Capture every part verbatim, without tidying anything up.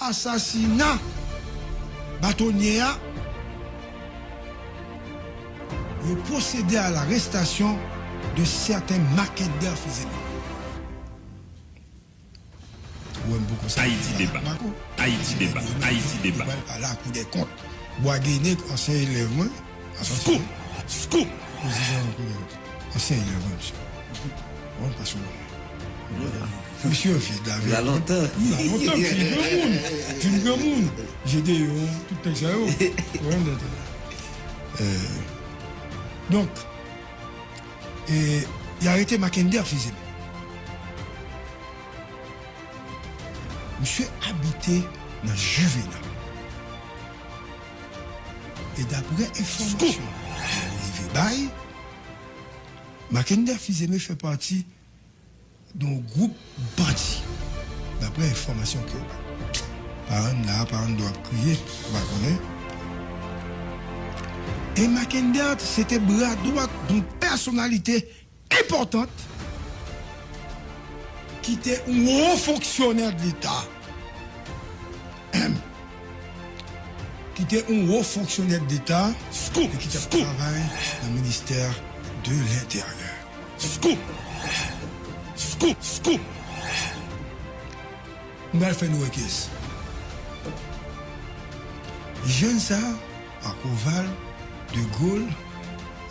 asasina batonye a, yo pwosede a larestasyon de sèten Mackender Fils-Aimé. Ou wè m poko sa. Ayiti Deba. Ayiti Deba. Ayiti Deba. Yo pral pale a Kou dè Kont. Boisguéné, ansyen elèv mwen. Scoop! Scoop! Prezidan Kou dè Kont. Ansyen elèv mwen, misye. Bon, pa sou mwen. Misye, fè de la vérité. Sa lontan. Sa lontan, ti granmoun. Ti granmoun. Gédéon, tout nèg sa yo. Wè, donk, euh, donk, e, y arete Mackender Fils-Aimé. Misye abite nan Juvena. E daprè enfòmasyon yo rive bay, Mackender Fils-Aimé fè pati de yon gwoup bandi. Daprè enfòmasyon ke yo bay. Parann la, parann dwe ap kriye, ou pa konnen. E Mackender se te bra dwat de yon pèsonalite enpòtan ki te yon wo fonksyonè de Leta. Ki te yon wo fonksyonè de Leta e ki t ap travay nan ministè de Lenteryè. Scoop! Scoop! Scoop! M pral fè nou wè kiyès. Jèn sa, Marcoval, De Gaulle,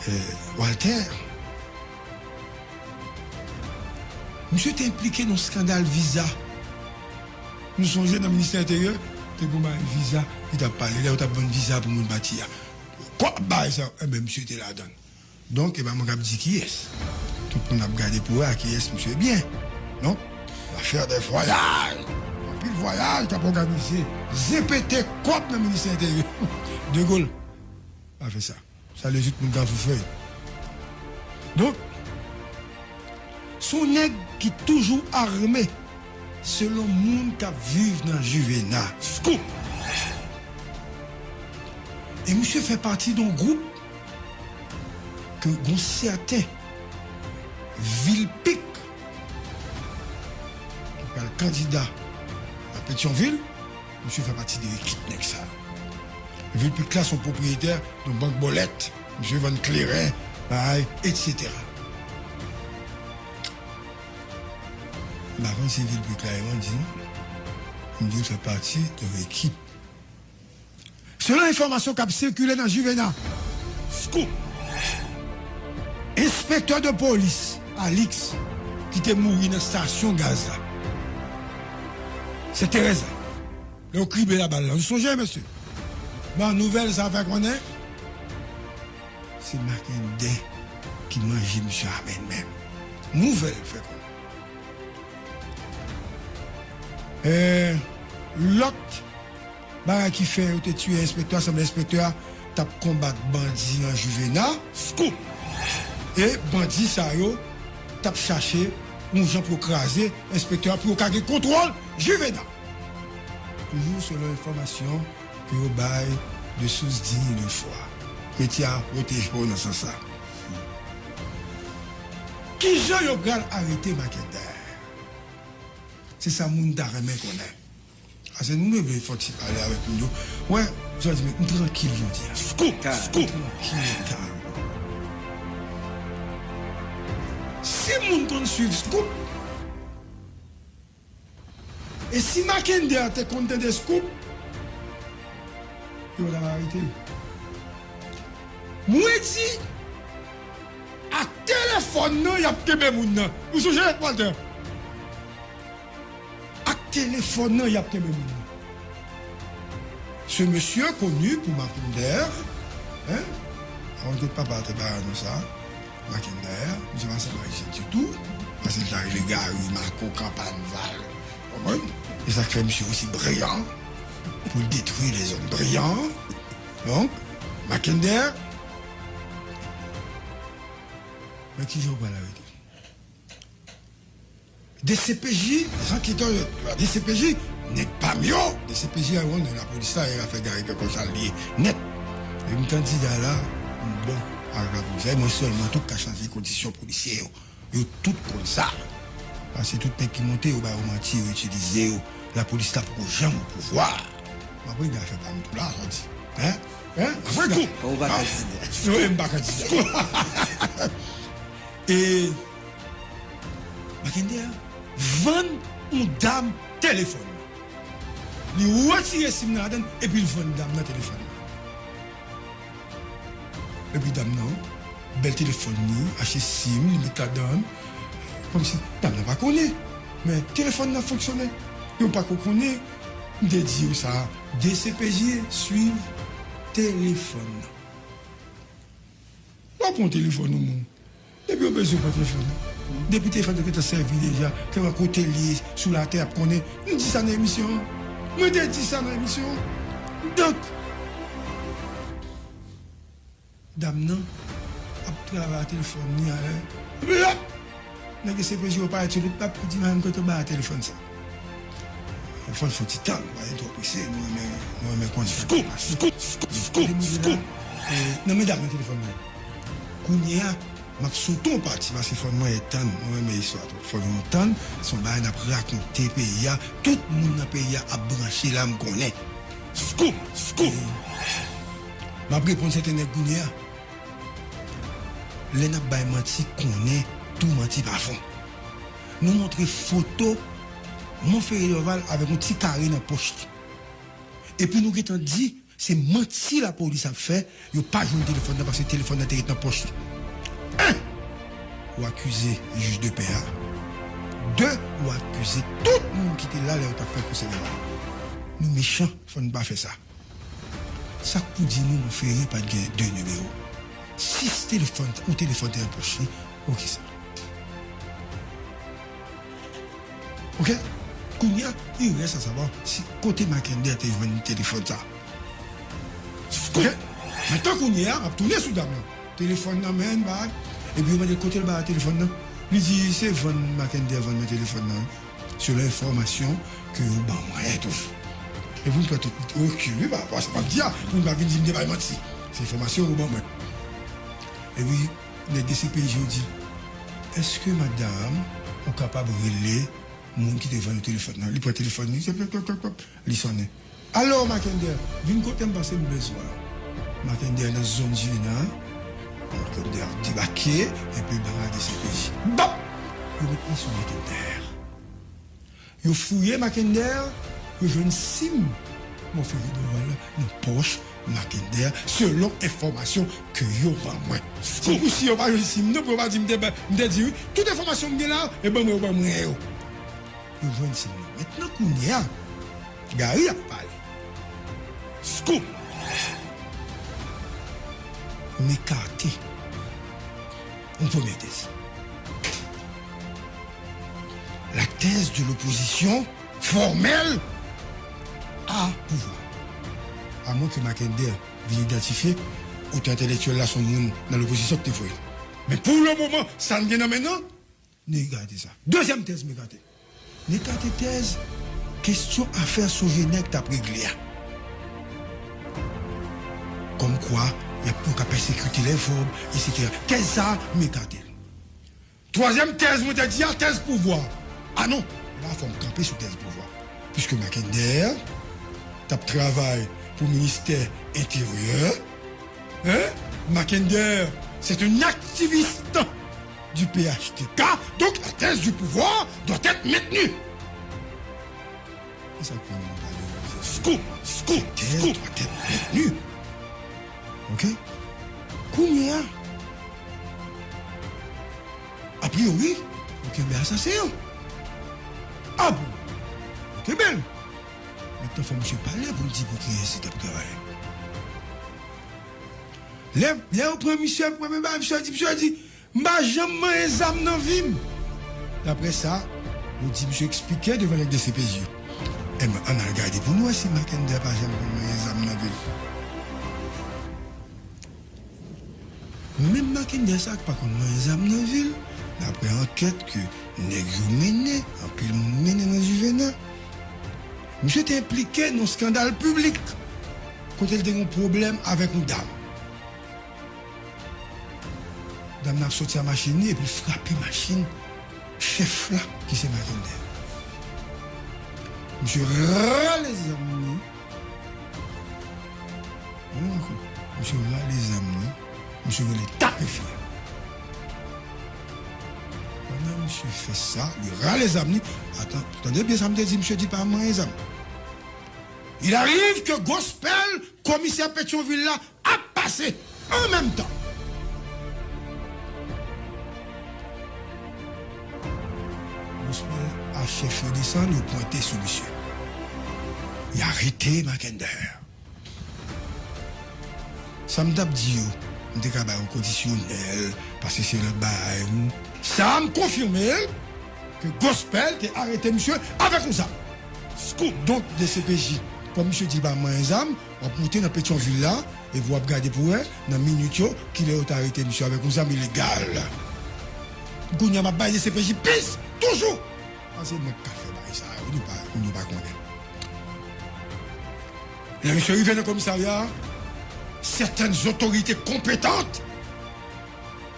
euh, Walter, misye te enplike nan skandal viza. Nou sonje nan ministè enteryè, te gen yon bagay viza, li t ap pale, lè yo t ap vann viza pou moun pati a. Kòb bagay sa, enben, misye te ladan l. Donk, e pa mwen k ap di kiyès. Tout moun ap gade pou wè a kiyès misye byen. Donk, afè de vwayaj. Anpil vwayaj k ap òganize. Zepete kòb nan ministè enteryè. De Gaulle pa fè sa. Salye tout moun Kafou Fèy. Donk, se yon nèg ki toujou ame, selon moun k ap viv nan Juvena. Scoop! E misye fè pati de yon gwoup ke gon sèten Vilpic, ki pral kandida nan Petyonvil, misye fè pati de ekip nèg sa. Vilpic la se yon pwopriyetè de yon bank bòlèt, misye vann kleren, bagay, etsetera. M pa konn si Vilpic la e bandi, non. M di l fè pati de yon ekip. Selon enfòmasyon k ap sikile nan Juvena, Scoop! Enspektè de polis Alix, ki te mouri nan estasyon gaz la, Sent Terèz la, lè yo kribe labal la. Nou sonje, mesye? Bon, nouvèl sa fè konnen se Mackender ki manje misye a menm menm. Nouvèl fè konnen. E, lòt bagay ki fè yo te tiye enspektè a, sanble enspektè a t ap konbat bandi nan Juvena. Scoop! E bandi sa yo t ap chache yon jan pou yo kraze enspektè a, pou yo ka gen kontwòl Juvena. Toujou selon enfòmasyon ke yo bay de sous digne de foi. Metye a pwoteje w nan sans sa. Kijan yo pral arete Mackender? Se sa moun ta renmen konnen. Paske nou leve fò ti pale avèk moun yo. Wè, jodi, m trankil jodi a. Scoop! Scoop! Trankil, kalm. Si moun konn swiv Scoop, e si Mackender te konn tande Scoop, yo pa t ap arete l. Mwen di, ak telefòn nan, y ap kenbe moun nan. Ou sonje, Walter? Ak telefòn nan, y ap kenbe moun nan. Ce monsieur connu pour Mackender, hein? Avan tout papa te ba nou sa. Mackender, misye pa sanble Ayisyen ditou. Paske l ta rele Gary Marco Campanval. Konprann? E sa k fè misye osi briyan pou l detwi lèzòm briyan. Donk, Mackender, men kijan w pral arete? D C P J, les enquêteurs de la D C P J, nèg pa m yo, D C P J a yon nèg lapolis la, e afè Gary Pè konsa l ye nèt. E m kandida la, m bon avèk lapolis la, e mwen sèlman tou k ka chanje kondisyon polisye yo. Yo tout konn sa. Paske tout nèg ki monte, yo ba yo manti, yo itilize yo. Lapolis la poko janm o pouvwa. M ap regle afè pa m tou la, sa w di. Hein? Hein? M ap regle afè. Ou pa kandida. Non, m pa kandida. E Mackendy vann yon dam telefòn. Li retire sim nan ladann epi l vann dam nan telefòn nan. Epi dam nan, bèl telefòn li, achte sim, li met ladann. Kòmsi dam nan pa konnen. Men telefòn nan fonksyone. Yo pa ko konnen. M te di yo sa, D C P J swiv telefòn nan. W ap pran telefòn yon moun. Depi yo bezwen pran telefòn nan. Depi telefòn nan gentan sèvi deja, kèlkeswa kote l ye sou latè ap konnen. M di sa nan emisyon an. Mwen te di sa nan emisyon an. Donk, dam nan ap travay ak telefòn li alè. Blòp! Nèg C P J yo parèt sou li, pap di, "Madanm, kote w bay telefòn sa?" Fò n fè ti tan, pa gen twò prese, nou renmen, nou renmen konn sa k ap pase. Scoop, scoop, scoop, scoop. E, nan medam nan telefòn nan. Kounye a, m ap sote yon pati, paske fò n mwen tann, nou renmen istwa twòp. Fò nou tann, se yon bagay n ap rakonte peyi a, tout moun nan peyi a ap branche la, m konnen. Scoop, scoop. E, m ap reponn sèten nèg kounye a. Lè n ap bay manti, konnen tou manti pa fon. Nou montre foto Monferrier Dorval avèk yon ti kare nan pòch li. Epi nou gentan di, se manti lapolis ap fè, yo pa jwenn telefòn nan paske telefòn nan te ret nan pòch li. En! Ou akize jij de pè a. De, ou akize tout moun ki te la lè yo t ap fè pwosè vèbal. Nou mechan, fò n pa fè sa. Sa k pou di nou Monferrier pa t gen de nimewo? Sis telefòn, yon telefòn te nan pòch li, oke sa. Oke? Kounye a, il reste à savoir si kote Mackendy te jwenn telefòn sa. Oke? Mentnan kounye a, m ap tounen sou dam nan. Telefòn nan men, bay. Epi yo mande l kote l bay telefòn nan. Li di se vann Mackendy vann mwen telefòn nan. Selon enfòmasyon ke yo ban mwen tou. E pou m pran tout okil wi pa rapò a sa m ap di a, pou m pa vin di m te bay manti. Se enfòmasyon yo ban mwen. Epi nèg de C P J yo di, èske madanm ou kapab rele moun ki te vann ou telefòn nan? Li pran telefòn li, li sonnen. Alo, Mackendy, vin kote m paske m bezwen w. Mackendy nan zòn Juvena. Mackendy ap debake, epi l ba de C P J. Bap! Yo met men sou Mackendy. Yo fouye Mackendy, yo jwenn sim Monferrier Dorval nan pòch Mackendy, selon enfòmasyon ke yo ban mwen. Se pou si yo pa jwenn sim nan, pou yo pa di m te, m te di wi. Tout enfòmasyon m gen la, e ban mwen, yo ban mwen yo. Yo jwenn sim nan. Mentnan kounye a, Gary ap pale. Scoop! M ekate yon premye tèz. La thèse de l'opposition formelle à pouvoir. À moins que Mackendy vin idantifye otè entèlektyèl la se yon moun nan lopozisyon ki te voye l. Men pou le moman, sa n gen nan men n nan, n ekate sa. Dezyèm tèz m ekate. M ekate tèz, kesyon afè Sogener t ap regle a. Kòmkwa, y ap, yo ka pèsekite lèzòm, etsetera. Tèz sa a, m ekate l. Twazyèm tèz mwen te di a, tèz pouvwa. A non, la fò m kanpe sou tèz pouvwa. Piske Mackendy t ap travay pou ministè enteryè, Hein? Mackendy, c'est un activiste du P H T K, donc la thèse du pouvoir doit être maintenue. E sa k fè nou pale jodi a? Scoop, scoop, scoop. Doit être maintenue. Ok? Kounye a, a priori, yo kenbe asasen an. A bon? Yo kenbe l. Mentnan fò misye pale pou l di pou kiyès li t ap travay. Lè, lè yo pran misye, premye bagay misye di, misye di, "M pa janm manyen zam nan vi m." Daprè sa, yo di misye eksplike devan nèg de C P J yo. Enben, ann al gade pou n wè si Mackendy pa janm konn manyen zam nan vi l. Menm Mackendy sa k pa konn manyen zam nan vi l, daprè ankèt ke nèg yo mennen, anpil moun mennen nan Juvena, misye te enplike nan yon eskandal piblik. Kote l te gen yon pwoblèm avèk yon dam. Dam nan ap soti a machin li epi l frape machin chèf la ki se Mackendy. Misye rale zam li. Yon kou, misye rale zam li. Misye rele tape fè. Pandan misye fè sa, li rale zam li. Atan, tande byen sa m te di, misye di pa manyen zam. Il arrive que Gospel, komisè Petyonvil la, ap pase an menm tan. Gospel a chèf yo desann, yo pwente sou misye. Y arete Makender. Sa m t ap di yo, m te ka ba yo kondisyonèl, paske se lòt bagay, wi. Sa m konfime l ke Gospel te arete misye avèk yon zam. Scoop, donk, D C P J, kòm misye di pa manyen zam, w ap moute nan Petyonvil la, epi w ap gade pou wè, nan minit yo, kilè yo ta arete misye avèk yon zam ilegal. Kounye a, m ap bay D C P J pis, toujou! Paske mwen k ka fè bagay sa yo, nou pa, nou pa konnen. Lè misye rive nan komisarya a, sètèn zotorite konpetant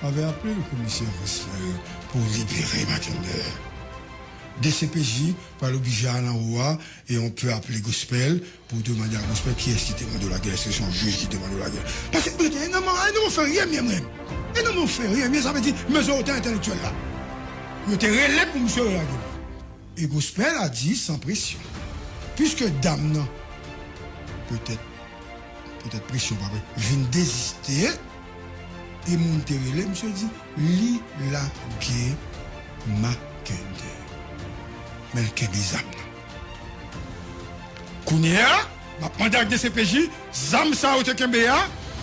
avè aple le komisè Rosfeld pou libere Makender. D C P J pral oblije al anwo a e on pè aple Gospel pou demande a Gospel kiyès ki te mande w lagè, èske se yon jij ki te mande w lagè. Paske, brete, e nan mwen, e nan mwen fè ryen mwen menm. E nan mwen fè ryen mwen, sa vle di, mezorite entèlektyèl la. Yo te rele pou misye lage. Et Gospel a dit sans pression. Puiske dam nan, petèt, petèt presyon pa vre, vin deziste, e moun te rele, misye di, li lage Makender. Men l kenbe zam nan. Kounye a, m ap mande ak D C P J, zam sa yo te kenbe a,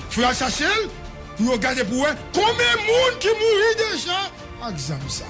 fò y al chache l, pou yo gade pou wè konbyen moun ki mouri deja ak zam sa.